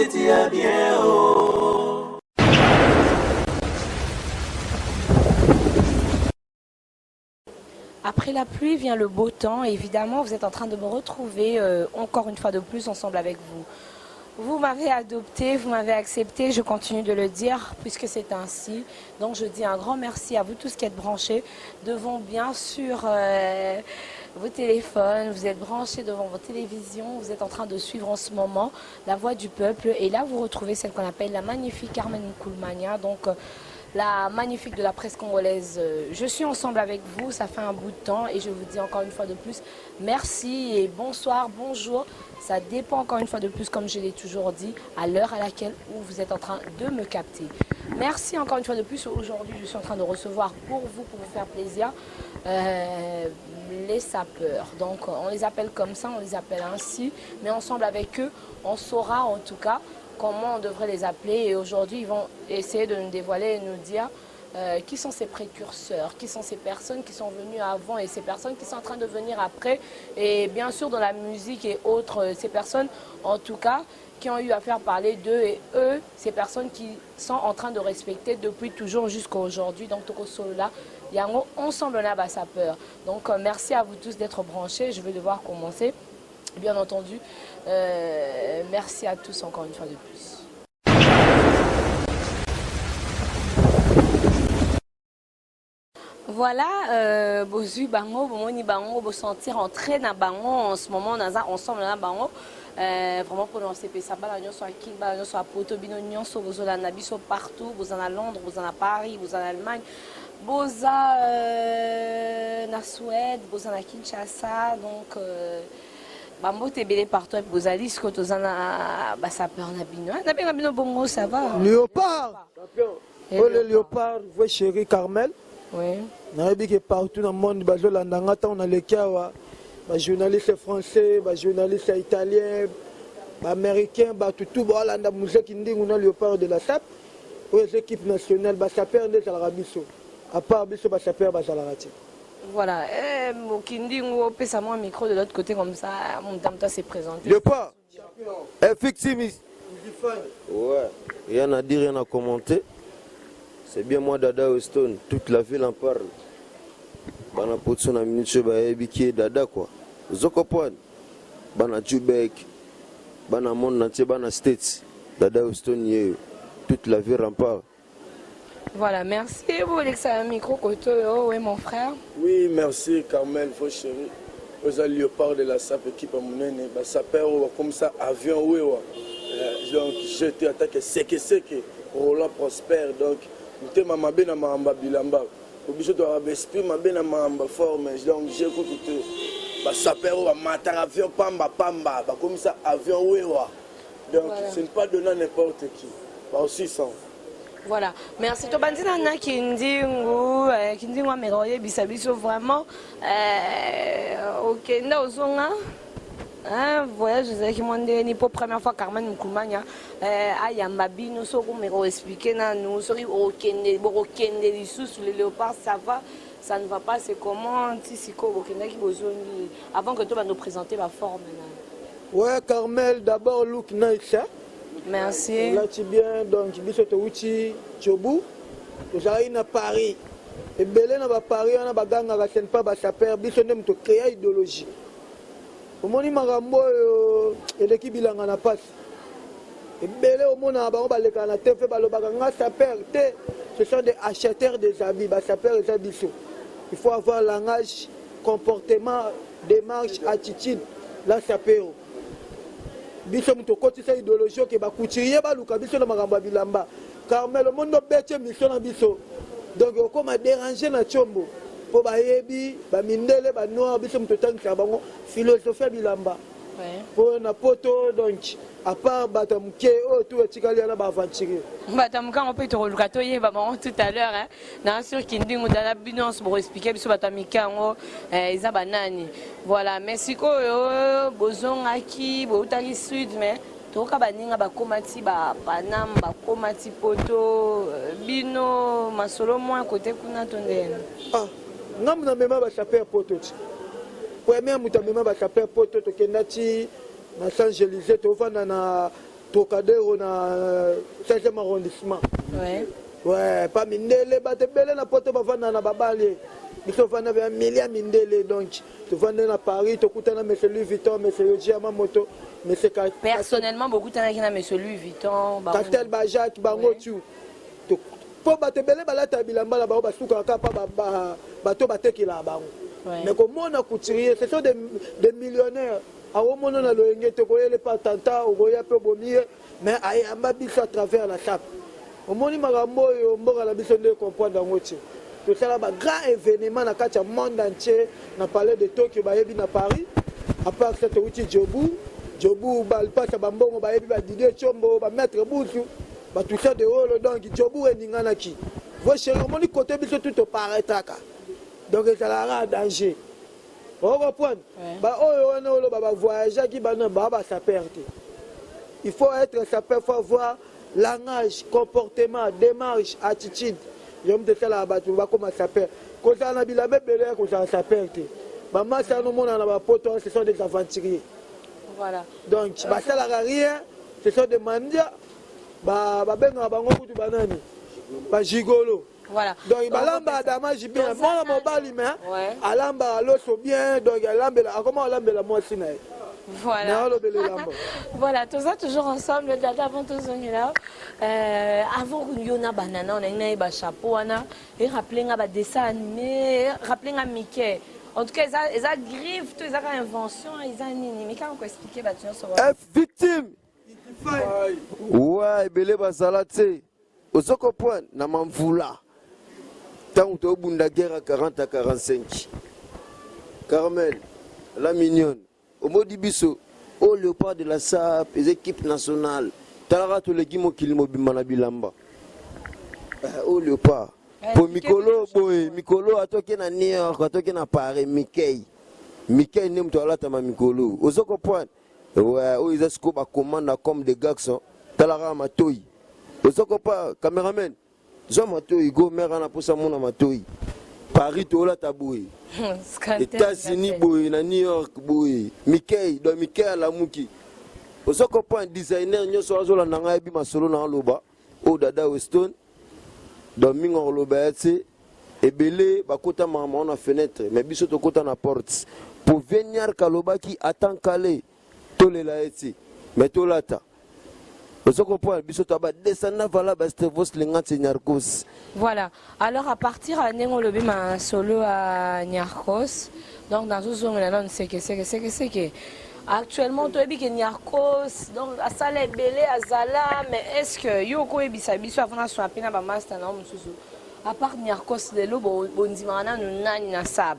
City ya bien oh. Après la pluie vient le beau temps. Évidemment, vous êtes en train de me retrouver encore une fois de plus ensemble avec vous. Vous m'avez adopté, vous m'avez accepté, je continue de le dire puisque c'est ainsi. Donc je dis un grand merci à vous tous qui êtes branchés devant bien sûr vos téléphones, vous êtes branchés devant vos télévisions, vous êtes en train de suivre en ce moment la voix du peuple. Et là, vous retrouvez celle qu'on appelle la magnifique Carmen Nkulumania. Donc, la magnifique de la presse congolaise. Je suis ensemble avec vous, ça fait un bout de temps et je vous dis encore une fois de plus merci et bonsoir, bonjour. Ça dépend encore une fois de plus, comme je l'ai toujours dit, à l'heure à laquelle où vous êtes en train de me capter. Merci encore une fois de plus. Aujourd'hui, je suis en train de recevoir pour vous, pour vous faire plaisir, les sapeurs. Donc, on les appelle comme ça, on les appelle ainsi, mais ensemble avec eux, on saura en tout cas comment on devrait les appeler. Et aujourd'hui, ils vont essayer de nous dévoiler et nous dire qui sont ces précurseurs, qui sont ces personnes qui sont venues avant et ces personnes qui sont en train de venir après. Et bien sûr, dans la musique et autres, ces personnes, en tout cas, qui ont eu à faire parler d'eux et eux, ces personnes qui sont en train de respecter depuis toujours jusqu'à aujourd'hui. Donc, tokosolola, yango ensemble, on a ba sapeur. Donc, merci à vous tous d'être branchés. Je vais devoir commencer, bien entendu. Merci à tous encore une fois de plus. Voilà, bozwi bango, bomoni bango, bosentir entrée na bango en ce moment, naza ensemble na bango. Vraiment mpona osepesa bana nyonso ya Kin, bana nyonso ya Poto, bino nyonso bozolanda biso partout, boza na Londres, boza na Paris, boza na Allemagne, boza na Suède, boza na Kinshasa, donc bambote ebele partout bozali. Sikoyo toza na basapeur na bino. Nabenga bino bongo, ça va? Léopard. Oh, le léopard, vrai chéri Carmel. Oui. Nayebi ke partout na monde bazolanda nga ntango naleki awa, bajournaliste français, bajournaliste ya italien, baaméricain, bato tu baolanda muzeki ndingu na Léopard de la Sape. Oyo eza équipe nationale, basapeur nde ezalaka biso. À part biso, basapeur bazalaka te. Voilà, Kindingu, opesa moi micro de l'autre côté comme ça, mon dame toi s'est présenté. Léopard. Effectivement. Ouais, rien à dire, rien à commenter. C'est bien moi, Dada Weston. Toute la ville en parle. Bana poto na minute bayebi qui est Dada quoi. Ozo comprendre? Bana Jubek, bana monde entier, bana States. Dada Weston ye. Toute la ville en parle. Voilà, merci. Vous voulez que ça un micro côté, oh, oui, mon frère. Oui, merci Carmel, faux chéri. Oza Léopard de la Sape, équipe ya monene, basapeur oyo bakomisa avion wewa. Donc j'étais attaqué seke seke Roland Prosper, donc motema mabe na makambo ya bilamba, po biso toyaka baesprit mabe na makambo ya forme. Donc j'écoute te, basapeur oyo bamataka avion pamba pamba, bakomisa avion wewa. Donc voilà. Ce n'est pas donné à n'importe qui baosisa. Voilà, merci. Tobandi na Kindingu, Kindingu ameka oyebisa biso vraiment okenda ozonga, hein, voyage ezalaki mwa ndenge mpo première fois Carmen Mkumanya ayamba bino. Soki omeka oexpliquer nanu soki okende, bokokende lisusu, le Léopard, ça va, ça ne va pas, c'est comment ti sikoyo bokendaki bozongi, avant que tobanda présenter baforme na Ouais, Carmel, d'abord look nice, hein? Merci. Olati bien. Donc biso touti Tiobu, tozalaki na Paris. Ebele na baparis wana bagangaka ce n'est pas basapeur. Biso nde moto créa idéologie. Omoni makambo oyo eleki bilanga na pasi ebele, omonaka bango balekaka na TV, balobaka nga sapeur te. Ce sont des acheteurs des habits. Basapeur eza biso. Il faut avoir langage, comportement, démarche, attitude la sapeur. Biso moto okotisa idéologie oke bacouturier baluka biso na makambo ya bilamba. Carmel, omoni obeti émission na biso, donc okoma déranger na tiombo mpo bayebi bamindele banoir. Biso moto otangisaka bango philosophie ya bilamba mpo na poto. Donc à part bato ya moke oyo tu etikali wana baaventurier. Bato ya moke yango mpe tokoluka toyeba bango tout à l'heure, hein. Na sur Kindingu dana bino nyonso bokoexpliquer biso bato ya mike yango eza banani. Voilà, mais sikoyo bozongaki, boutaki sud, mais tokoka baninga bakóma ti bapaname, bakóma ti poto. Bino masolo mwa kote kuna to ndeni? Ah, ngambu namema basapeur poto ti première moto amema basapeur poto. Tokenda ti na Champs Élysées, tovanda na Trocadero na 16e arrondissement. Ouais. Ouais, pa mindele bato ebele na poto bavanda na babali biso ovanda ya milia mindele donc tovanda na Paris tokutana monsieur Louis Vuitton, monsieur Yoji Yamamoto, monsieur Personnellement bokutanaki na monsieur Louis Vuitton, Castel Bajak bango tu mpo bato ebele balata bilamba na bango basukaka kaka mpa bato batekelaka bango mais komona couturier, ce sont des millionnaires. Akomona na loyenge te, okoyele pa tanta, okoya mpe obomi ye, mais ayamba biso à travers la sape. Omoni makambo oyo mboka na biso nde comprendre yango te. Tosala ba grand événement na kati ya monde entier, na palais de Tokyo bayebi, na Paris. À part ça, touti Jobu, Jobu balpasa bambongo bayebi, ba Didier Chombo, ba maître Buzu, ba Toussaint de Holo, donc Jobu eninganaki. Vo chéri, omoni côté biso tout oparaîtraka. Donc ezalaka danger. Okomprendre baoyo wana oloba bavoyageaki bana baa basapeurs te. Il faut être sapeur, faut avoir langage, comportement, démarche, attitude. Yo moto esalaka bato bakoma sapeur. Kozala na bilamba ebele ya kozala sapeur te. Bamasa wana omona na bapoto wana, ce sont des aventuriers. Voilà. Donc basalaka rien, ce sont des mendiants. Babengaka bango kutu banani, bagigolo. Voilà. Donc balamba damage bien, mwana mobali, mais alambaka loso bien, donc alambela, akoma alambela mwasi na ye. Voilà. Alobela elamba. Voilà, toza toujours ensemble. Dada, avant tozongela, avant yo na banana, onalingi nayeba chapeau wana erappeler nga badessin animé, rappeler nga Mike. En tout cas, eza griffe to ezaka invention, eza nini? Mais kaka koexpliquer bato nyonso. F victime. Ouais, ebele bazala te. Ozo comprendre na mamvula. Ntango tobunda guerre ya 40 à 45. Carmel, la mignonne. Omodi biso au Léopard de la SAP, les équipes nationales. Talaka toleki mokili mobimba na bilamba. Au Léopard. Po mikolo boye, mikolo atoke na New York, atoke na Paris, Mickey. Mickey nde moto alatama mikolo. Ozo comprendre? Ouais, oyo eza sikoyo bacommande na comme des garçons. Talaka matoi. Ozo comprendre, cameraman? Zwa matoi go mère wana posa mona matoi. Paris tolata boye. États-Unis boye, na New York boye. Mickey, donc Mickey alamuki. Ozo comprendre, designer nyonso azolanda ngai yebi masolo na aloba. Oyo Dada Weston. Donc mingi akoloba ya te ebele bakota makambo na fenêtre, mais biso tokota na porte. Po Veniar kalobaki atan kale tolela ye te, mais tolata. Ozo comprendre, biso to ba descendant vala ba Stevos Lingantse Nyarkos. Voilà. Alors à partir ya ndenge olobi masolo ya Nyarkos, donc nazozongela nano seke seke seke seke. Actuellement toyebi ke Nyarkos donc asala ebele azala, mais est ce que yo okoyebisa biso avant naswa mpe na bamaster na yo mosusu, à part Nyarkos lelo bondimaka nanu nani na sap?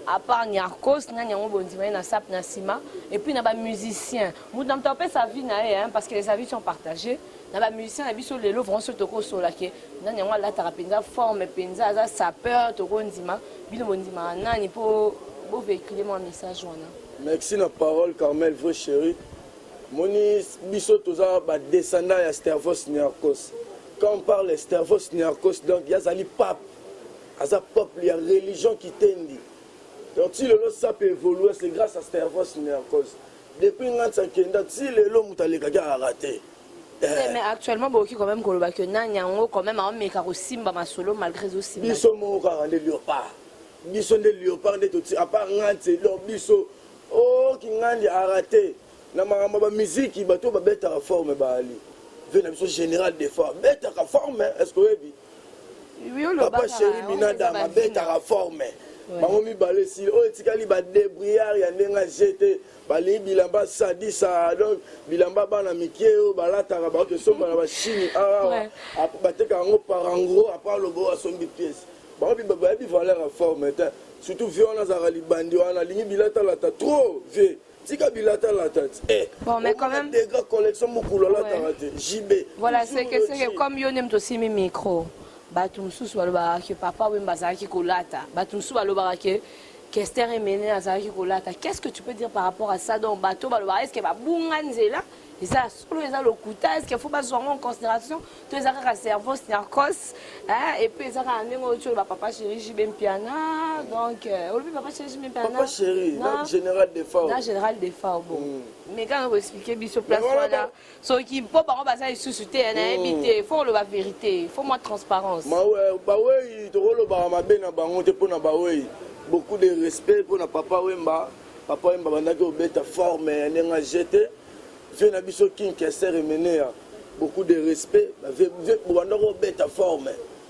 À part Nyarkos, nani yango bondima ye na sap na nsima? Et puis na bamusicien, moto na moto apesa avis na ye, hein, parce que les avis sont partagés. Na bamusicien na biso lelo vraiment soki tokosola ke nani yango alataka mpenza forme mpenza, aza sapeur, tokondima bino bondimaka nani mpo bovéhicule mwa message wana? Merci na parole, Carmel vrai chéri. Moni biso toza badescendant ya Stervos Niarcos. Quand on parle Stervos Niarcos, donc yazali pape, aza pape ya religion kitendi. Donc ti lelo sape évolue, c'est grâce à Stervos Niarcos. Depuis nga akenda ti lelo, moto alekaki akaka te. Mais actuellement bokoki quand même koloba ke nani yango quand même aomeka kosimba masolo malgré ezosimba? Biso moko kaka nde Léopard, biso nde Léopard nde toti. À part nga nti, donc biso oki ngandi arate na makambo ya bamiziki. Bato oyo babetaka forme baali ve na biso, général Defao abetaka forme. Est ce que oyebi papa chéri Minadam abetaka forme? Bango mibale esili. Oyo etikali badébrouillard ya ndenge aje te, balingi bilamba sadisa, donc bilamba bana mike oyo balataka, baoke somba na bachine awa, batekaka yango par en gros. Apart lobo oyo asombi pièce, bango bayebi valeur ya forme te. Surtout vie wana azalaka libandi wana, alingi bilatalata trop. Vie tika bilatalata ti. Bon, mais quand même degra collection mokolo alataka te JB. Voilà, c'est que comme yo nde moto osimi micro, bato mosusu balobaka ke Papa Wemba azalaki kolata, bato mosusu balobaka ke Kester Emene azalaki kolata. Qu'est ce que tu peux dire par rapport à ça? Donc bato balobaka, est ce que babunga nzela? Eza ya solo, eza lokuta, est-ce qu'il faut bazwa yango en considération to eza kaka cerveau snarkos, hein? Et puis eza kaka ndenge oyo ba papa chéri JB Mpiana, donc euh, olobi papa chéri JB Mpiana. Papa chéri, na général Defao. Na général Defao bon. Mm. Mais quand on expliquer biso place wana, soki mpo bango baza lisusu te, nayebi mm. te, faut oloba vérité, faut moi transparence. Bawei tokolobaka mabe na bango te mpo na bawei. Beaucoup de respect mpo na papa Wemba. Papa Wemba bandaki kobeta forme ya ndenge aje te. Vieux na biso King Kester Emeneya beaucoup de respect ba vieux bobanda kobeta forme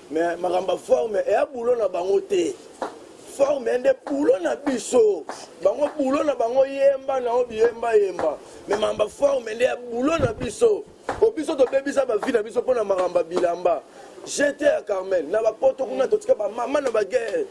mais makambo ya forme eya boulot na bango te forme ya nde boulot na biso bango boulot na bango yemba na yo biyemba yemba mais makambo ya forme nde ya boulot na biso po biso tobebisa ba vie na biso mpo na makambo ya bilamba gt ya Carmel na bapoto kuna totika bamama na baguerre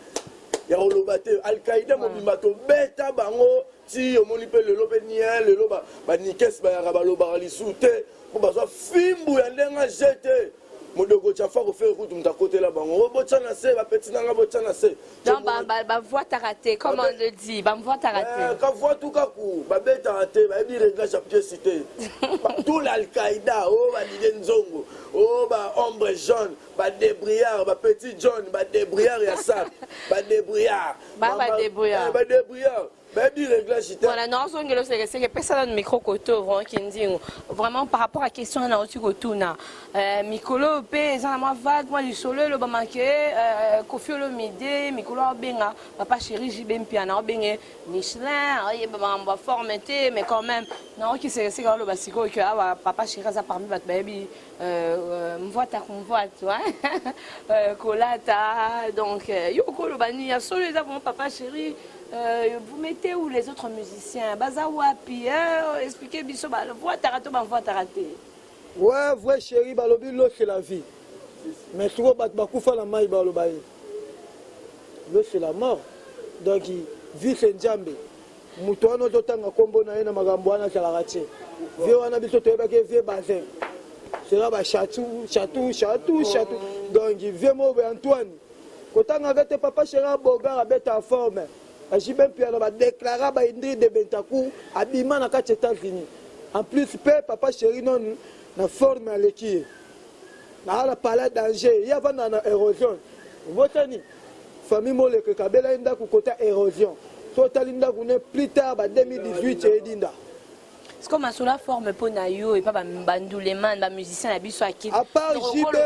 ya koloba te alkaïda mobimba tobeta bango Ti omoni pe lelo pe nien lelo ba ba nikes bayaka balobaka lisusu te po bazwa fimbu ya ndenge je te modoko chafa kofere kutu moto akotela bango o botya na se bapeti na nga botya na se Donc, ba, ba, ba voitaka te, comme on le dit, ba voitaka te. Eh, kavoituka ku babetaka te bayebi réglage ya pièce te tout l'alcaïda o oh, badide nzongo o oh, ba ombre jaune ba débrouillard ba petit john ba débrouillard ya sap ba débrouillard ba ba débrouillard eh, ba débrouillard bayebi réglage te voilà naozongela osekeseke pesa nanu micro koto vraiment kindingo vraiment par rapport à question wana nauti kotuna euh, mikolo mpe eza na mwa vague mwa lisolo elobama ke euh, kofi olomide mikolo aobenga papa chéri jb mpiana aobenge michelin aoyeba makambo ya forme te mais quand même naoki sekeseke aoloba sikoyo ke awa papa chéri aza parmi bato bayebi euh, mvwata kumvwatu euh, kolata donc yo okoloba nini ya solo eza vraiment papa chéri Euh, vous mettez où les autres musiciens Baza wapi hein? Expliquez biso ba voitaka to ba voitaka te. Ouais, vrai chéri balobi l'eau c'est la vie. Mais sikoyo bato bakufa na mai baloba ye. L'eau c'est la mort. Donc vie c'est Nzambe. Moto wana ozotanga nkombo na ye na makambo wana azalaka te. Vie wana biso toyebaki ye vie bazin. Sera ba chatou, chatou, chatou, chatou. Donc vie moko boye Antoine. Kotangaka te papa chéri abogar abeta forme. JB Mpiana ba declara ba Indri de Bentacourt abima na kati États-Unis. En plus pe papa chéri nonu na forme aleki ye. Na ala pala danger, ye avanda na érosion. Obosani famille Moleko ekabela ye ndako kota érosion. So otali ndako ne plus tard ba 2018 edinda. Siko masolo ya forme mpo na yo epa banduleman bamusicien na biso ya kit. À part JB,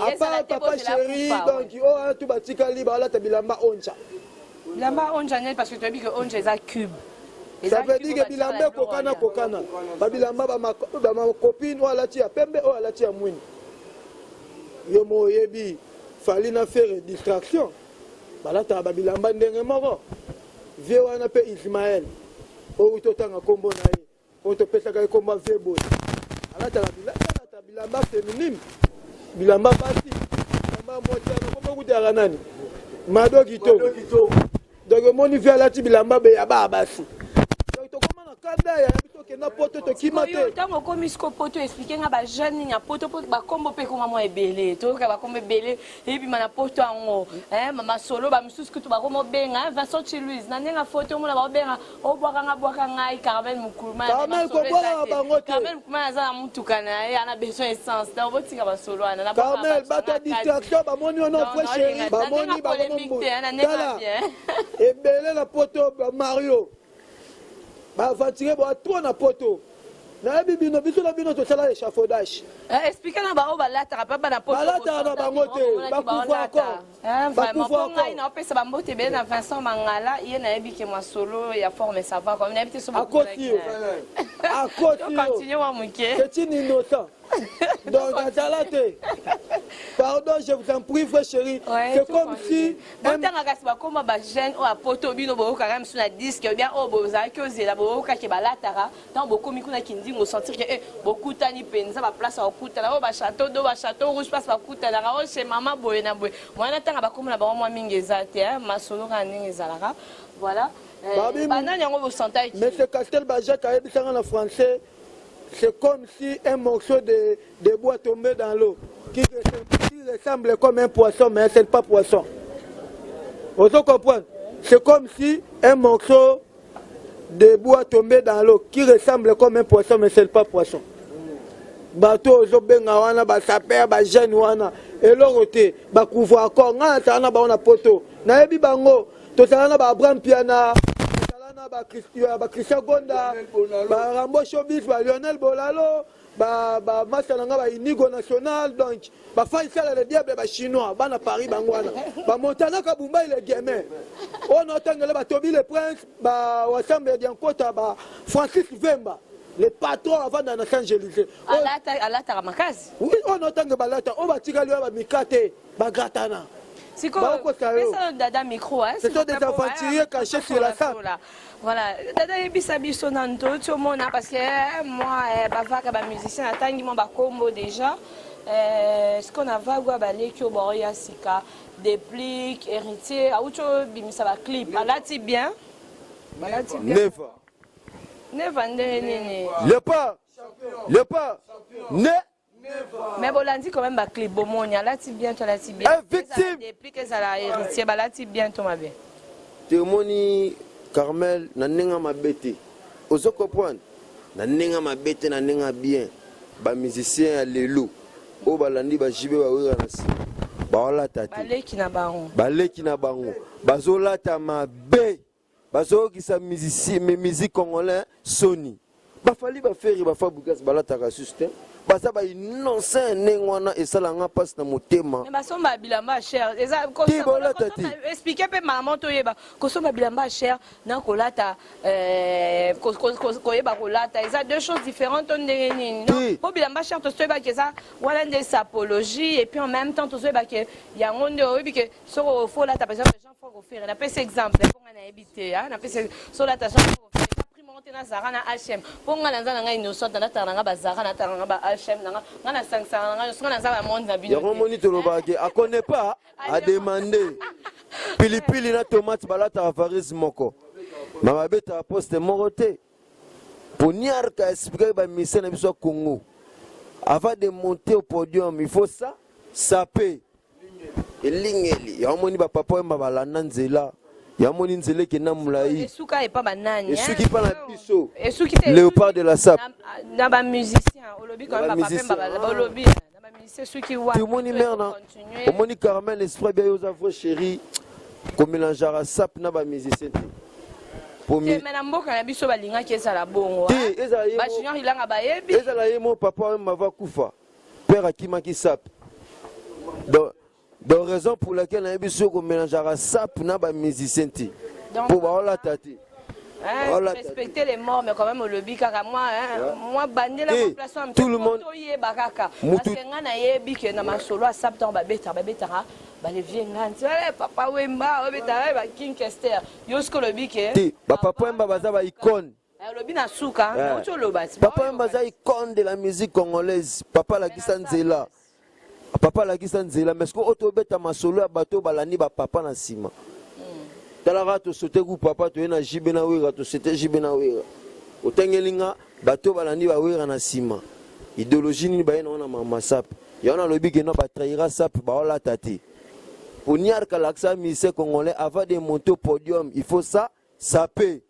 à part papa chéri, donc oyo wana tu batikali balata bilamba onja. Bilamba onja nini parce que toyebi que onja eza cube. Ça veut dire que bilamba ekokana kokana. Ba bilamba ba ma copine oyo alati ya pembe oyo alati ya mwindu. Yo mo oyebi Fally na Ferre distraction. Balataka ba bilamba ndenge moko. Vieux wana pe Ismaël oyo totanga kombo na ye oyo topesaka ye kombo ya vieux boye alataka alata bilamba feminine bilamba basi bilamba mwasi wana kombo kutaka nani mado kitoko donc omoni vieux alati bilamba be ya baa basi donc tokoma na kanda ya biso tokenda poto tokima te ntango okomi siko poto explike nga bajeune nini ya poto po bakombo mpe ekoma mwa ebele toyoka bakombo ebele ebima na poto yango eh, masolo bamisusu kutu bakoma obenga eh, Vincent Chiluise na ndenge foto omona baobenga obwaka nga bwaka ngai Carmel Mukuluma Carmel kobwaka bango te Carmel Mukuluma aza na mutuka na ye ana besoin essence donc botika basolo wana na Carmel bato ya distraction bamoni wana vrai chéri bamoni bango tala ebele na poto Mario Ba aventurier boa trop na poto. Nayebi bino biso na bino tosala echafaudage. Eh, explique na bango balataka pa bana poto. Balataka na bango te, bakufa encore. Eh, vraiment po ngai na opesa ba mbote ebele na Vincent Mangala, ye nayebi ke masolo ya forme ça va quoi. Nayebi te so Akoti yo. Akoti yo. Continue wa muke. C'est une innocent. Donc azala te. Pardon, je vous en prie frère chéri. Ouais, c'est comme si botanga kasi bakoma ba jeune oyo apoto bino boyokaka misu na disque bien oyo bozalaki ozela boyokaki balataka ntango bokomi kuna kindingo sentir ke eh, bokutani mpenza baplace ya kokutana oyo bachateau do bachateau rouge place bakutanaka oyo chez mama boye na boye mwana ntanga bakoma na bango mwa mingi eza te masolo kaka ndenge ezalaka voilà eh, banani yango bosantaki monsieur Castel Bajak ayebisanga na français C'est comme si un morceau de, de bois tombait dans l'eau, qui, qui ressemble comme un poisson, mais ce n'est pas poisson. Vous comprenez C'est comme si un morceau Debout a tombé dans l'eau qui ressemble comme un poisson mais c'est pas poisson. Bato oyo ozobenga wana ba sapeur ba jeune wana eloko te ba couvre accord ngai nazala na bango na poto nayebi bango tozala na ba Abraham Piana tozala na ba ba Christian Gonda ba Rambo Showbiz ba Lionel Bolalo ba ba masta na nga ba Inigo National donc ba Faisal le diable ba chinois bana Paris bango wana ba Montana Kabumba le gamin oyo na otangela ba Toby le prince ba Wasambe ya Diankota ba Francis Vemba le patron avanda na Saint Élysées alata alataka makasi oui oyo na otanga balata oyo batikali oyo ba mikate ba gratana sikoyo dada micro hein, ce sont des aventuriers cachés sur la sape Voilà, dada yebisa biso nanu touti omona parce que eh, moi eh, bavaka ba musicien natangi mwa bakombo déjà eh, ce qu'on a vague oyo baleki oyo baoya sika déplique héritier awuti obimisa baclip alati bien balati bien Neva. neva ndenge nini Leopard. Leopard. Ne. Mais bolandi quand même ba clip bomoni alati bien to alati bien. Eh, victime. Déplique ezala héritier balati bien to mabe. Te omoni Carmel na ndenge mabe te. Ozo comprendre? Na ndenge mabe te na ndenge bien. Ba musiciens ya lelo oyo balandi ba JB ba Werra na sima baolata te. Baleki na bango. Baleki na bango bazolata mabe. Bazoyokisa musicien mais musique congolais soni. Ba Fally ba Ferre ba Fabregas balataka susu te. Baza ba innocent ndenge wana esala nga pasi na motema. Mais basomba bilamba ya cher eza Te bolata te. Expliquer pe maman toyeba kosomba bilamba ya cher na kolata euh, koyeba kolata eza deux choses différentes to ndenge nini non po bilamba cher tozoyeba ke eza wana nde sapologie et puis en même temps tozoyeba ke yango nde oyebi ke soki ofo olata par exemple Jean Franck Ofere napesi exemple mpo ngai nayebi te napesi soki olata Jean Franck Ofere eza prix moko te na Zara na HM mpo ngai naza na ngai innocente nalataka na ngai ba Zara nalataka na ngai ba HM na ngai ngai nasangisaka na ngai nyonso ngai naza ba monde na bino yango omoni tolobaka ke akone pas ademande pilipili na tomate balataka varise moko ma babetaka poste moko te po niarka expliquaki ba musiciens na biso ya Congo avant de monter au podium il faut ça saper elingeli yango moni ba papa oyemba balanda nzela yango moni nzela ekenda molai esuka epa banani esuki epa na biso léopard de la sape na ba musicien olobi quand même ba papa balobi na ba musicien soki wa omoni mère na omoni Carmel esprit bien yoza vrai chéri komelangeaka sape na ba musicien te te me na mboka na biso balingaki ezala bongo te ezala ye ba junior ilanga bayebi ezala ye mo papa oyo mava kufa Père akimaki sape. Donc, donc raison pour laquelle nayebi soki komelangeaka sape na ba musicien te mpo baolata te. Hein, respecter les morts mais quand même olobi kaka moi hein, moi bandela eh, mo place wana tout le monde toyeba kaka parce que nga nayebi ke na masolo ya sape ntango babetaka babetaka balevier nganzi eh, papa wemba obetaka ba king kester yo soki olobi ke te ba papa wemba baza ba icone Eh, olobi na suka eh. nauti oloba papa wemba aza icone de la musique congolaise papa alakisa nzela papa alakisa nzela mais sikoyo oyo tobeta masolo ya bato oyo balandi bapapa na nsima hmm. talaka tosote ku papa toye na jb na wera tosete jb na wera otangeli nga bato oyo balandi bawera na nsima idéologie nini baye nango na mama sape yango nalobi keno batrahira sape baolata te po niarka alakisa musicien congolais avant de monter au podium il faut ça sape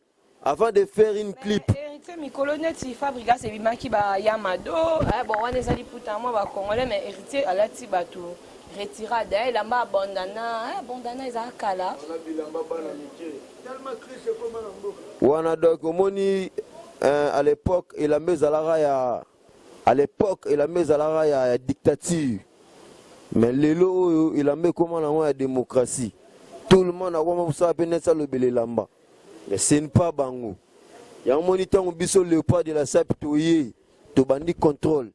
Avant de faire une clip. Héritier mikolo neti Fabregas ebimaki ba Yamado, eh, bon wana eza liputa mwa ba congolais mais héritier alati bato retirade eh, elamba ya bandana eh, bandana eza kala. Wana donc omoni euh, à l'époque elamba ezalaka ya à l'époque elamba ezalaka ya, ya dictature mais lelo oyo elamba ekoma nango ya démocratie tout le monde akoma kosala mpe neti alobela elamba Mais ce n'est pas bango. Yango moni ntango biso léopard de la sape toye tobandi contrôle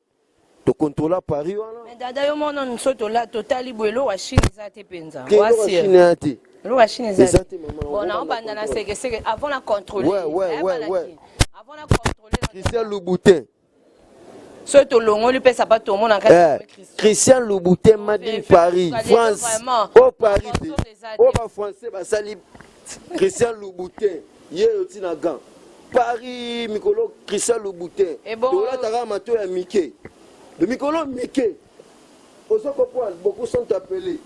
tocontrola Paris wana. Mais dada yo mona nso tola totali boye eloko ya Chine eza te mpenza. Te eloko ya Chine eza te. Eloko ya Chine eza te mama. Bon na obanda na seke seke avant na contrôler. Ouais ouais eh, ouais ouais. Avant na contrôler. Christian Louboutin. Soki tolongoli mpe sapato omona kati eh, Christian Louboutin made in Paris France o Paris te o ba français basali Christian Louboutin ye oyo ntina gant Paris mikolo Christian Louboutin tolataka mato ya mike de mikolo mike ozo comprendre beaucoup sont appelés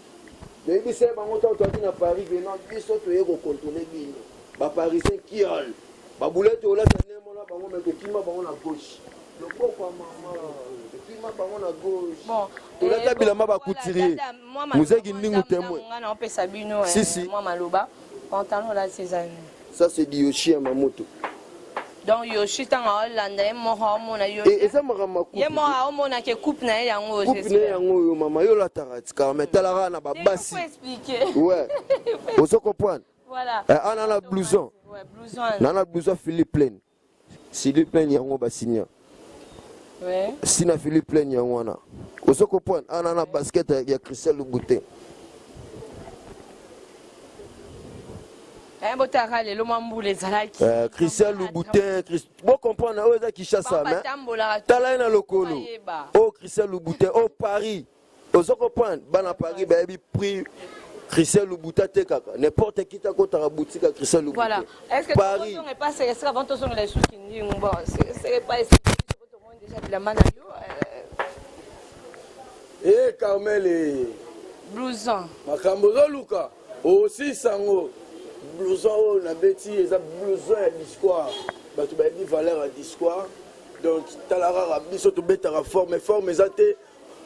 toyebisa ye bango ntango toyaki na Paris venant biso toye kocontrole bino ba parisien kiol. Ba boulette olata ndenge mona bango mais tokima bango na gauche. Loboko ya mama tokima bango na gauche. Bon, Tolata eh, bilamba bon, ba voilà, couturier. dada, mwa Muzee maloba, Kindingu mwa témoin. ntango nga naopesa bino Si, eh, si. mwa maloba pantalon olati eza nini? Ça c'est du Yoshi Yamamoto. Donc Yoshi ntango aolanda ye moko aomona yo Et eza makambo ya ye coupe. moko aomona ke coupe na ye yango Coupe na ye yango oyo mama yo olataka tikaka mais talaka na babasi. Faut expliquer. Ouais. Ozo comprendre? Voilà. Eh, ana na blouson. Ouais, blouson. Na na blouson Philippe Plein. Philippe Plein yango basinya. Ouais. Sina Philippe Plein yango wana. Ozo comprendre? Ana na basket ya Christian Louboutin. Eh, botaka lelo mwa mbula ezalaki. Eh, Christian Louboutin, Christ... bo comprendre oyo eza Kinshasa mais batambolaka tala ye na lokolo. Bayeba. Oh Christian Louboutin, oh Paris. Ozo comprendre? Bana Paris bayebi prix Christian Louboutin atekaka. N'importe qui takotaka boutique ya Christian Louboutin. Voilà. Est-ce que Paris. tozonga epa Celeste avant tozongela lisusu Kindingu? Bon, c'est pas tomoni déjà bilamba na yo Eh Carmel eh. blouson. Makambo ozoluka osisa yango. Blouson oyo nabeti eza blouson ya discours. Bato bayebi valeur ya discours. Donc tala kaka biso tobetaka forme, forme eza te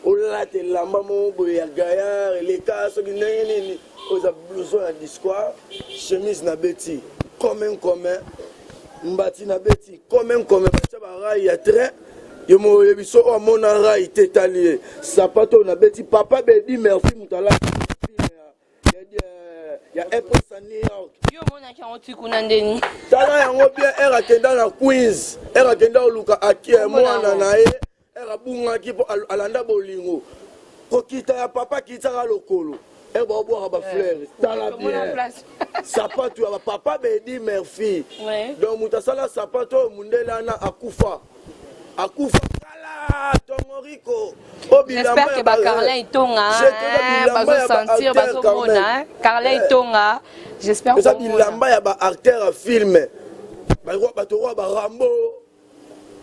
olata elamba moko boye ya gaillard eleka soki ndenge nini. Oyo eza blouson ya discours, chemise nabeti commun commun, mbati nabeti commun commun, batia ba rail ya train. Yo moko oyebi so oyo amona rail te etali ye. Sapato oyo nabeti papa Bedi Murphy moto alati ya Empress ya New York. Yo omonaki yango ti kuna ndeni? Tala yango bien, ere akenda na Queens, ere akenda koluka aki ya mwana na ye, ere abungaki mpo alanda bolingo. Kokita ya papa akitaka lokolo, ere baobwaka ba fleur. Tala bien sapato ya papa Bedi Murphy. Donc moto asala sapato oyo mundele wana akufa. Akufa kala tongoriko. J'espère que ba Carlin Itonga bazo sentir bazo mona Carlin Itonga, j'espère eza bilamba ya ba acteur ya film bato oyo ba Rambo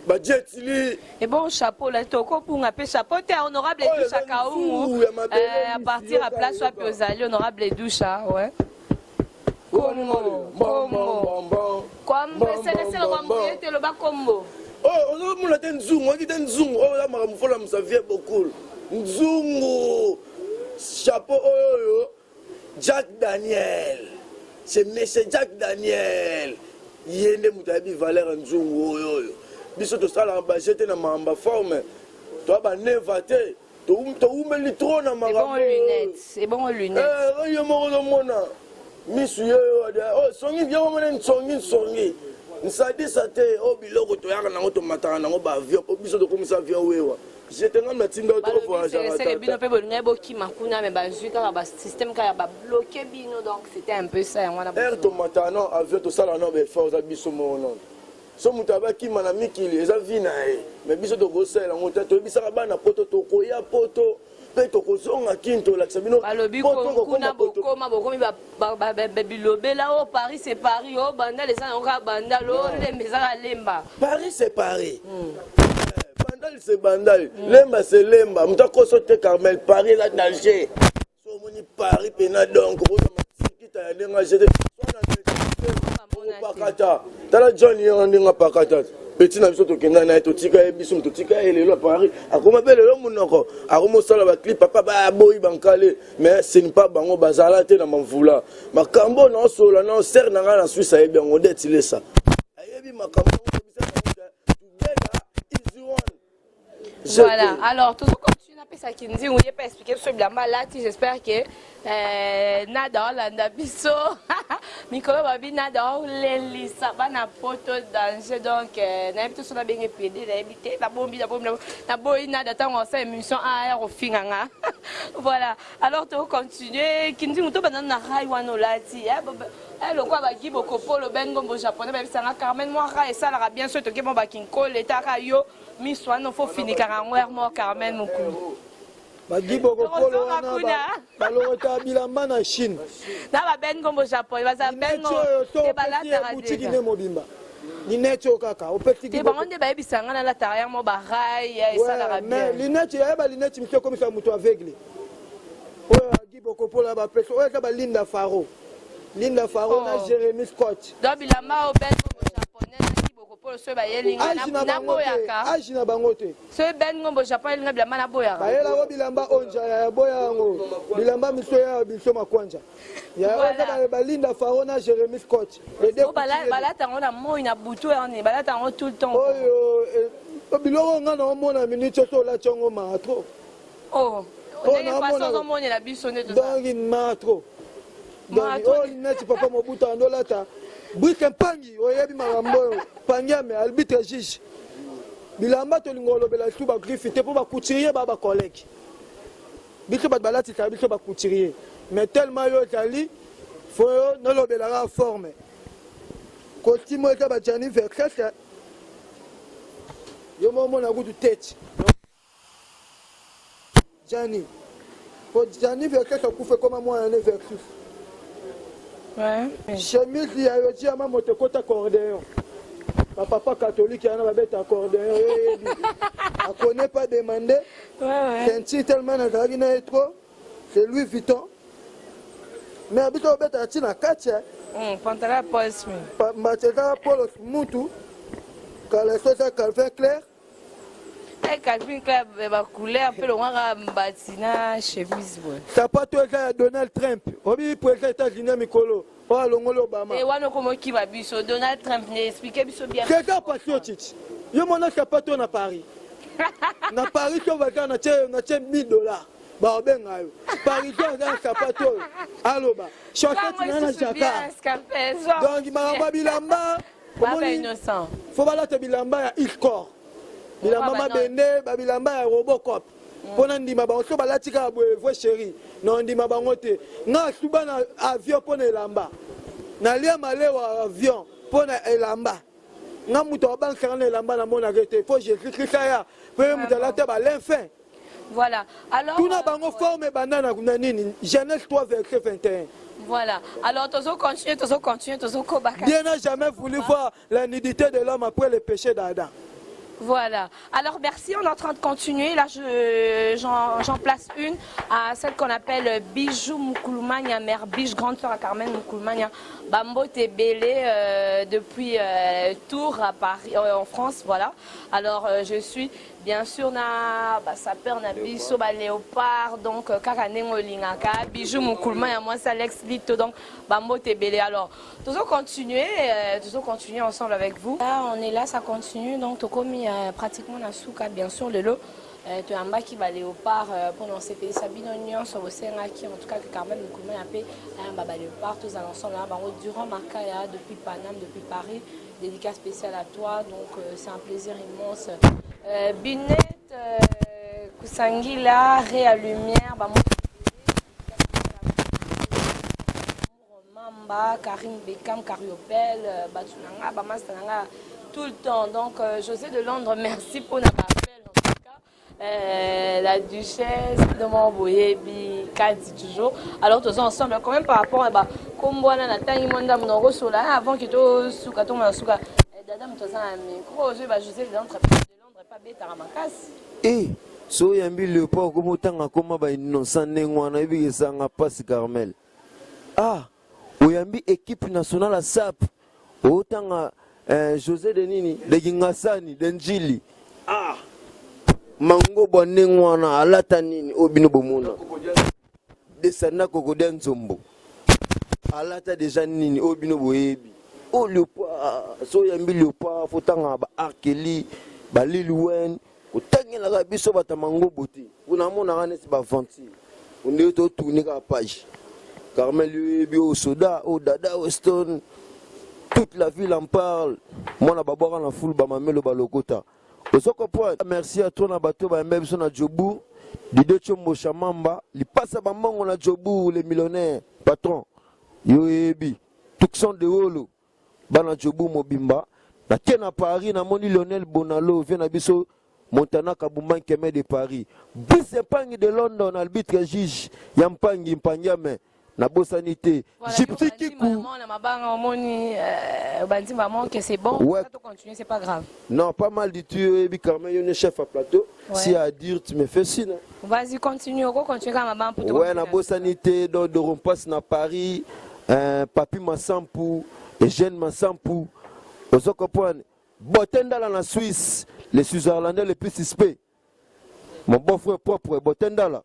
ba Jet Li. Et bon chapeau là toko punga pe chapeau te honorable Edusha Kaungu à partir à place wapi ozali honorable Edusha ouais. Kombo kombo kombo sele sele kombo ete loba kombo. Oh ozomona te nzungu oyebi te nzungu oyo oza makambo fola musa vie bokul nzungu chapeau oyo oyo Jack Daniel, c'est monsieur Jack Daniel ye nde moto ayebi valeur ya nzungu oyo oyo biso tosalaka baje te na makambo ya forme toya baneva te towumeli trop na makambo ebongo lunette yo moko ozomona misu ye oyo songi yo omona nsongi nsongi nsadisa te oyo biloko toyaka nango tomataka nango baavion po biso tokomisa avion wewa jete ngam natinda yo tovoyageaka bino mpe bolingaki bokima kuna me bazwi kaka basystème kaka babloke bino donc c'était un peu ça yango wana aire tomataka nao avion tosala nao baeffort eza biso moko nono so moto abakima na mikili eza vi na ye me biso tokosalela yango te toyebisaka bana poto tokoya poto mpe tokozonga kini tolakisa bino balobi kuna bokoma bokomi bilobela o Paris c'est Paris o Bandal eza nango kaka Bandal o Lemba eza kaka Lemba. Paris c'est Paris, Bandal c'est Bandal, Lemba c'est Lemba. Moto akoso te Carmel, Paris eza danger. So omoni Paris mpena donc okozwa matikita ya ndenge agete pakata. Tala John ye wana ndenge apakata petit na biso tokenda na ye totika ye biso totika ye lelo ya Paris akoma mpe lelo monoko akoma osala baclip papa baboyi bankale mais ce n'est pas bango bazala te na mamvula makambo oyo naosolola nao sere na ngai na Suisse ayebi yango nde etilesa ayebi makambo together is one. Voilà, alors toujours continue napesa Kindingu ye mpe expliquer biso bilamba alati. J'espère que nada olanda biso mikolo babi nada olelisa bana poto danger donc nayebi te so nabenge pede nayebi te nabombi nabombi naboyi nada ntango osala émission aya kofinga nga. Voilà, alors tocontinue Kindingu tobanda na rai wana olati lokola bagi bokopolo bengombo japonais bayebisanga Carmen mwa rai esalaka bien so toke mo bakinkole etaka yo miso wana fo finikaka yango ere moko Carmen mokulu. Bagi bokopolo wana balokota bilamba na Chine. Na babengombo japonais baza bengo te balataka boutique nde mobimba lunette oyo kaka opesi te bango nde bayebisanga nga nalataka yango barai esalaka bien. Lunette yayeba lunette mosu ekomisa moto aveugle oyo agi bokopola bapesi oyo eza balinda faro Linda Faro na Jérémy Scott. Donc bilamba oyo bengo japonais. Bokopolo soki bayeli nga Age na bango te, naboyaka. age na bango te. Soki Ben Ngombo Japon ayeli nga bilamba naboyaka. Bayela yo bilamba onja yaya boya yango. Bilamba miso ya biso makwanja. Yaya Voilà. oza ba balinda Faro na Jeremy Scott. Les deux Oh, bala- couturiers. balata yango na moi na butu yango balata yango tout le temps. Oyo eh, biloko nga na omona minute soki olati yango maa trop. Oh, Oh, ndenge na façon omona- ozomonela biso nde toza. Donc maa trop. Donc Maa trop. oyo neti papa Mobutu andolata Brice Mpangi oyebi makambo oyo Pangiame arbitre juge bilamba tolinga olobela lisusu ba griffe te mpo ba couturier ba ba collègue biso bato balatisaka biso ba couturier mais tellement yo ozali fo yo nolobelaka forme costume oyo eza ba Gianni Versace yo momona kutu tete Gianni. Po Gianni Versace akufa ekoma mwana ne Versus. Ouais. Chemise ya Yoji ya mamoto ekota accordéon. Ba papa catholique yana babeta accordéon yo yebi. Akone pas demander. Ouais, ouais. Ceinture tellement nazalaki na ye trop. C'est Louis Vuitton. Mais biso obetaka ti na kati. Pantalon ya Paul Smith. Mbati eza Paul Mutu. Kaleso eza Calvin Clair. Eh, Calvin Klein eh, ba couleur pe longwaka mbati na chemise boye. Sapato eza ya Donald Trump. Obi président États-Unis ya mikolo oyo alongoli Obama. Eh, wana okoma okima biso Donald Trump ne explique biso bien. César Patriotic. Yo mona sapato na Paris. Na Paris to baza na tie na tie 1000 dollars. Baobenga yo. Parisien aza na sapato oyo. Aloba. Chaussette na na jacquard. Donc makambo ya bilamba Baba innocent. Faut balata bilamba ya Iscor. Bilamba mabende, ba bilamba ya Robocop. Mpo na ndima bango so balati kaka boye vrai chéri na ndima bango te. Nga asuba na avion mpo na elamba. Nalia malewa avion mpo na elamba. Nga moto abangisaka na elamba namonaka ete faut Jésus Christ aya mpo ye moto alata ba fin. Voilà. Alors tuna bango forme ebanda na na nini Genèse 3 verset 21. Voilà. Alors tozo continuer, tozo continuer, tozo kobaka. Dieu n'a jamais voulu voir la nudité de l'homme après le péché d'Adam. Voilà. Alors merci, on est en train de continuer. Là, je, j'en, j'en place une à celle qu'on appelle Bijou Moukoulumania, mère Biche, grande sœur à Carmen Moukoulumania, Bambote Belé depuis Tours à Paris, en France. Voilà. Alors je suis Bien sûr na ba sapeur na biso ba léopard donc euh, kaka ndenge olingaka bijou mukuluma ya mwasi Alex Lito donc ba mbote ebele alors tozo continuer euh, tozo continuer ensemble avec vous là on est là ça continue donc tokomi euh, pratiquement na suka bien sûr lelo euh, toyambaki ba léopard euh, mpona osepelisa bino nyonso bosengaki en tout cas que Carmen Mukuluma ya mpe ayamba ba léopard tozala ensemble na bango durant makaya depuis Paname depuis Paris Dédicace spéciale à toi, donc euh, c'est un plaisir immense. Euh, Binette, euh, Kusangila, Réa Lumière, bah, moi, Mamba, Karim Beckham, Cariopel, euh, Batunanga, Bamastananga, tout le temps. Donc, euh, José de Londres, merci pour notre appel en tout cas. Euh, la duchesse ndoma boyebi kati toujours alors toza ensemble quand même par rapport à ba kombo wana natangi mwa ndambo na okosola avant ke tosuka tomona suka eh, dada moto aza na micro ozwi ba josé de londres de londres pa betaka makasi e so oyambi leopard okoma otanga koma ba innocent ndenge wana oyebi esanga mpasi carmel ah oyambi équipe nationale ya sap otanga eh, josé de nini de kingasani de njili ah mangobwa ndenge wana alata nini oyo bino bomona desanda kokodia nzombo alata deja nini oyo bino boyebi oyo leopard so oyambi leopard fotanga ba arkeli ba lil wayne kotangelaka biso bato ya mangobo te mpo namonaka neti baaventure ondenge totourne kaka page carmel oyebi oyo soda oyo dada weston toute la ville en parle mwana babwaka na fulu bamamelo balokota ozo comprendre merci à toi na bato bayamba biso na jobourg dido chombo shamamba lipasa bambongo na jobourg le millionnaire patron yo oyebi tucson de wolo bana jobu mobimba nake na paris namoni lionel bonalo vie na biso montana kabumba nkeme de paris brise mpangi de london arbitre juge ya mpangi mpangiame nabosani te gypsy kiku na mabanga omoni euh, bandi maman que c'est bon ouais. ça continuer c'est pas grave non pas mal du tout oyebi carmen yo ne chef à plateau ouais. si à dire tu me fais signe vas-y continue oko continuer kaka mabanga po ouais nabosani te donc de rompas na paris euh, papi masampu eugène masampu ozo comprendre. Botendala na Suisse, le Switzerlandais le plus suspect. Mon beau-frère propre, Botendala.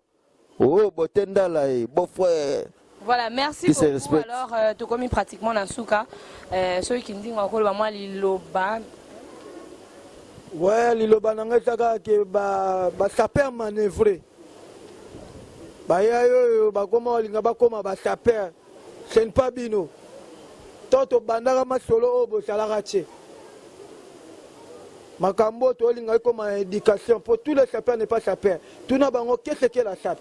Oh, Botendala, eh, beau-frère. Voilà, merci Qui se beaucoup. respecte. Alors, euh, tokomi pratiquement na suka. Euh, soki kindingo akoloba mwa liloba. Ouais, liloba na ngai eza kaka ke basaper ba manœuvre baya oyo bakoma kolinga bakoma basaper ce n'est pas bino to tobandaka masolo oyo bosalaka te makambo oyo tolinga ekoma na éducation mpo tous les sapeurs n'est pas sapeur tuna bango qu'est-ce que la sape.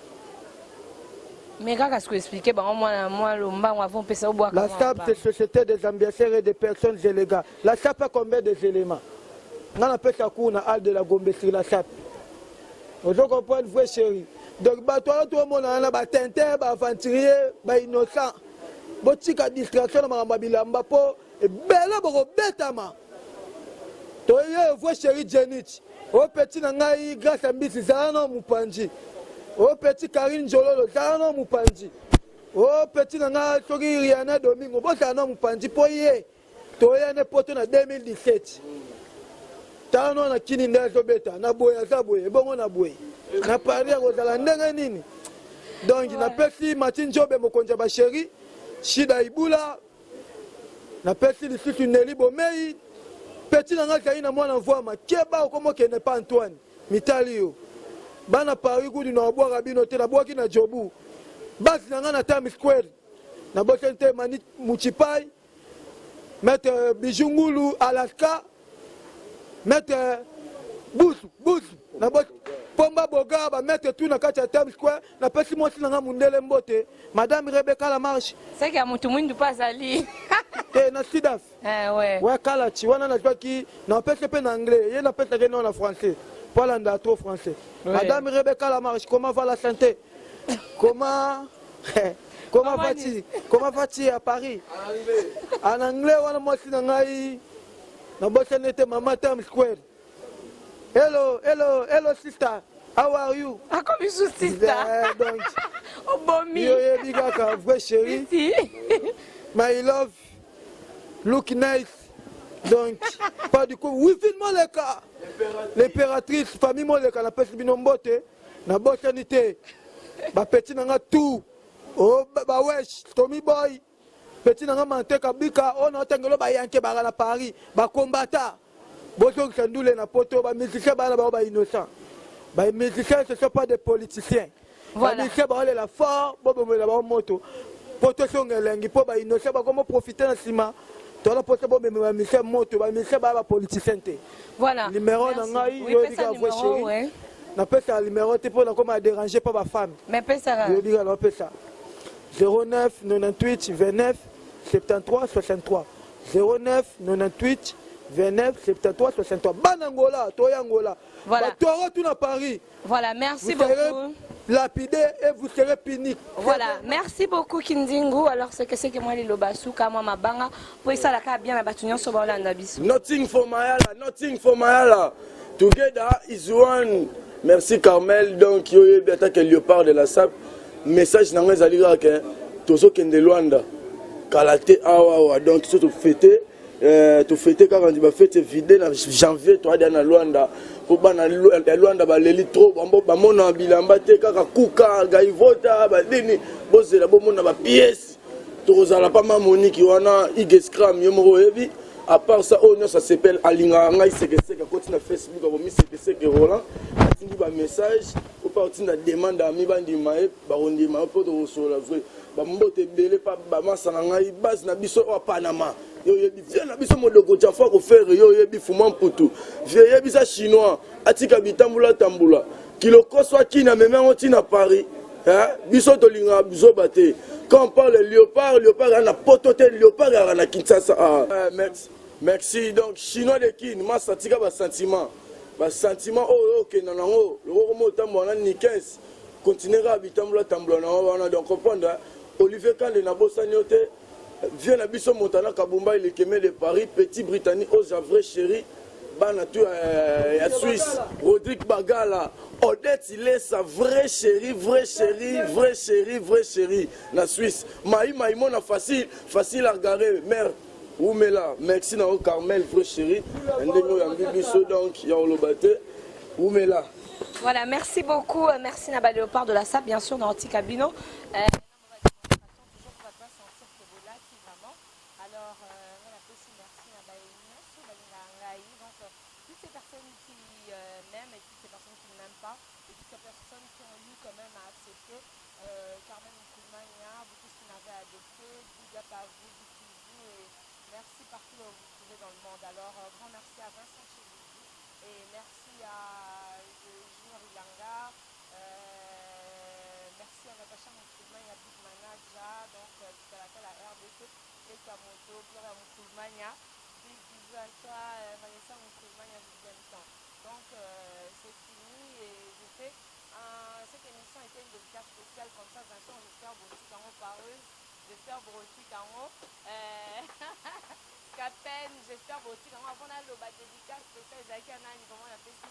Mais kaka siko expliquer bango mwana mwa lombango avant pesa obwaka. La SAP, c'est Société des ambiasseurs et des personnes illégales. La SAP a combien des éléments? Nga napesa cours na hall de la Gombe sur la SAP. Ozo comprendre vrai chéri. Donc bato wana toomona wana ba tintin, ba aventurier, ba innocent. Botika distraction na makambo ya bilamba mpo ebele bokobetama. Toye vrai chéri Jenich. O petit na ngai Grace Mbisi zala na mopanzi. O petit Karine Njololo zala na mopanzi. O petit na ngai soki Rihanna Domingo bozala na mopanzi mpo ye toya ne poto na 2017. Tala no na kini nde azobeta na boye aza boye ebongo na boye na Paris akozala ndenge nini? Donc napesi Mati Njobe mokonzi ya ba chéri Shida Ibula Napesi lisusu Nelly Bomei, petit na ngai azali na mwana mvuama, keba okoma okende pa Antoine, mitali yo. Bana Paris kutu na obwaka bino te, nabwaki na Jobu. Base na ngai na Times Square, nabosani te Mani Muchipai, Maître Bijou Ngulu, Alaska, Maître Busu, Busu, nabosani Pomba Boga, ba maître tout na kati ya Times Square, napesi mwasi na ngai mundele mbote. Madame Rebecca la marche. Seke ya mutu mwindu pa azali. Te na Sidaf. Eh ouais. Ouais kalachi wana nazwaki na pesa pe na anglais, ye na pesa ke non na français. Po alanda trop français. Ouais. Madame Rebecca la marche, comment va la santé? Comment Comment vas-tu? Comment vas-tu à Paris? En anglais wana mwasi na ngai nabosani ete mama Times Square. Hello, hello, hello sister. How are you? Akomi sous sister. Yeah, donc obomi. Yo yebi kaka vrai chérie. Si. My love look nice. Donc pas du coup Wivine Moleka. L'impératrice famille Moleka na pesi bino mbote na bosani te. Ba petit na nga tout. Oh ba wesh Tommy Boy. Petit na nga manteka bika oyo na otangelo ba yanke baka na Paris ba combattants bozongisa ndule na poto ba musiciens bana bango ba innocent ba musiciens ce sont pas des politiciens voilà. ba musiciens baolela fort bobomela bango moto poto esonga elengi mpo ba innocent bakomo profiter na nsima toza mposa bomema ba musiciens moto ba musiciens baya ba politiciens te voilà. numero na ngai oui, yoyebi kaka vrai chéri ouais. napesaka numero te mpo nakoma déranger mpo ba femme yoyebi kaka napesa 09 98 29 73 63 09 98 29 73 63 bana Angola toya Angola voilà. batoro tout na Paris voilà merci vous beaucoup serez lapidé et vous serez puni voilà merci beaucoup Kindingu alors c'est que c'est que moi liloba suka moi mabanga po esalaka bien na bato nyonso baolanda biso nothing for Mayala nothing for Mayala Together is one. Merci Carmel. Donc yo yebi attaque léopard de la sape. Message na ngai ezali kaka ke tozokende Luanda. Kala te awa awa donc so tofete euh, tofete kaka ndi bafete vide na janvier toadia na Luanda mpo bana ya Luanda baleli trop bamona bilamba te kaka kuka gaivota banini bozela bomona bapiese tokozala pa ma Monique wana igescram yo moko oyebi à part ça oyo nyonso asepele alingaka ngai sekeseke akoti na facebook akomi sekeseke roland atindi bamessage opa otinda demande ami bandima ye bakondima yo mpo tokosolola vrai bambote ebele pa bamasa na ngai base na biso oyo panama yo oyebi vie na biso modoko jafa kofere yo oyebi fuma mputu vie yebisa chinois atika bitambula tambula kilokoso akini amemi yango ntina paris Hein? biso tolingaka buzoba te quand on parle léopard léopard aza na poto te léopard azalaka na kinshasa ah. Eh, merci. merci donc chinois de kin masa tika basentiment basentiment oyo okenda nango lokoko mo otambola na nikens continue kaka bitambola tambola nango wana donc comprendre olivier kande nabosani yo te Vieux na biso Montana Kabumba Elekeme de Paris, petit Britannique oza vrai chéri bana tout euh, ya Suisse, Rodrigue Bagala, Odette Ilesa vrai chéri, vrai chéri, vrai chéri, vrai chéri na Suisse. Maï Maïmona facile, facile à garer, mère. Wumela, merci na yo Carmel vrai chéri, na ndenge oyambi biso donc ya koloba te. Wumela. Voilà, merci beaucoup. Euh, merci Naba Léopard de la SAP, bien sûr, dans Anticabino. Euh, alors, euh, voilà, merci Naba Donc, euh, toutes ces personnes qui euh, m'aiment et toutes ces personnes qui ne m'aiment pas, et toutes ces personnes qui ont eu quand même à accepter euh, Carmen Nkrumah, vous tous qui m'avez adopté, big up à vous, big bisous et merci partout où vous vous trouvez dans le monde. Alors, euh, grand merci à Vincent Cheloudi et merci à euh, Junior Ilanga, euh, merci à Natacha Nkrumah, à Big Manaja, donc euh, tout à la RDC, et Kamoto, Gloria Nkrumah, big bisous à toi, euh, Vanessa Nkrumah, je vous aime tant. Donc, euh, c'est fini et je fais un, cette émission était une dédicace spéciale comme ça, Vincent, j'espère vous en pareuse, j'espère vous en euh, Captain, j'espère vous aussi avant naloba dédicace spéciale ezalaki ya nani vraiment napesi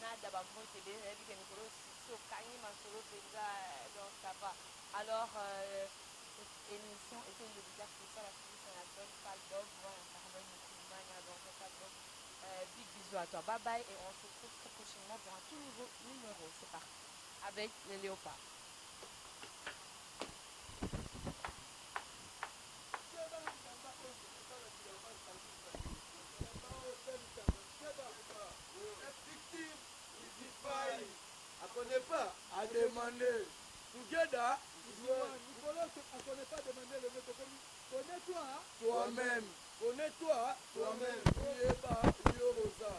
nada bambote ebele nayebi ke mikolo succès okangi masolo mpenza donc ça va alors euh, cette émission était une dédicace spéciale à celui qu'on appelle Faldog, voilà, Carmen Moukoumania, donc Faldog. Euh, big bisous à toi, bye bye et on se retrouve très prochainement pour un tout nouveau numéro. C'est parti avec les léopards. À connaît pas, à demander. Together, à connaît pas demander le mec connais-toi toi-même. Connais-toi toi-même. Yeba, yorosa.